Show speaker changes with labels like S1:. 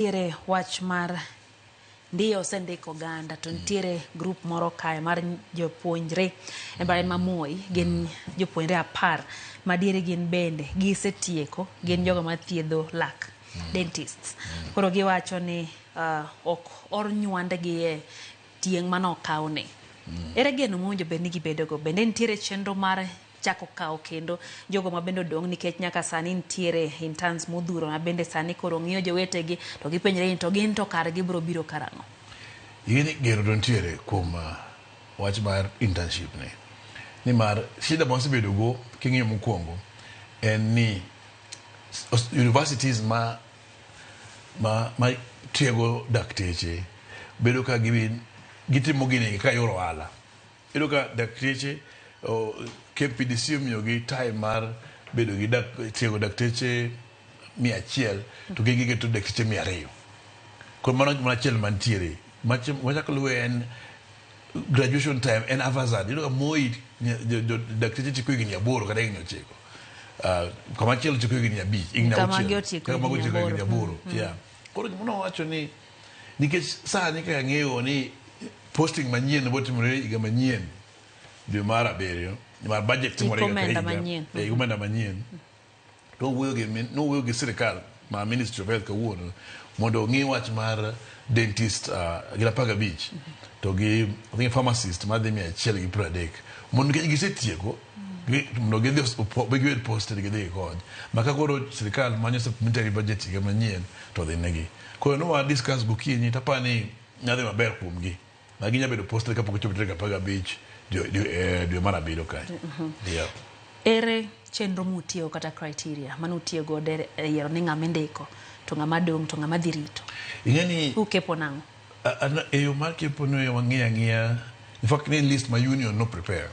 S1: Nitiere wach mar ndiyo osendik oganda to nitiere group moro kae mar jopuonjre e mbalariany ma Moi gin jopuonjre 10 ma diere gin bende gisetieko gin jogo mathiedho lak dentists. Koro giwacho ni ok or nywandgi e tieng' mane okawni. Ere geno mowinjo bed ni gibedogo? Bende nitiere chenro mar chako kawo kendo jogo ma bende odong' nikech nyaka sani nitiere interns modhuro ma bende sani koro ng'iyo jowetegi to gipenjre ni to gin to kargi biro biro karang'o?
S2: Ing'e ni geno to nitiere kuom wach mar internship ni. Nimar shida ma wasebedo go king'iyo mokwongo en ni universities ma tiego dakteche bedo ka gitimo gini ka yor ohala. Iyudo ka dakteche KPDC omiyogi time mar bedo gi tiego dakteche 100 to gin giketo dakteche 200. Koro mano gimoro achiel mantiere. Machako luwe en graduation time en haphazard. Iyudo ka Moi dakteche tieko higni 8 kata higni 9. Kama chielo tieko higni 5, higni 6.
S1: Otieko higni
S2: 8. Yeah. Koro gima nowacho ni nikech sani kaka ang'eyo ni posting manyien bo timore higa manyien dwe mar 7 nimar budget timore higa ka higa. E omenda manyien. To nowuoyo gi sirikal ma Ministry of Health kawuono mondo ong'i wach mar dentist gin 15 to gi I think pharmacist madhi 130 mondo nikech gisetieko mondo gidhi gibed posted gidhi gikony ma ka koro sirikal manyo supplementary budget higa manyien to dhi negi. Koro ne wa discuss gokinyi to apani nyadhi maber kuomgi ma ginya bedo posted kapok ochopo tarik 15 dwe mar 7 kae. Yeah.
S1: Ere chenro mutiyo kata criteria manutiyo godo e yiero ni ng'ama indiko to ng'ama dong' to ng'ama dhi rito?
S2: Ing'e ni
S1: Ukepo nang'o?
S2: E yo mar kepo no wang'iyo ang'iya, in fact ne en list ma union no prepare.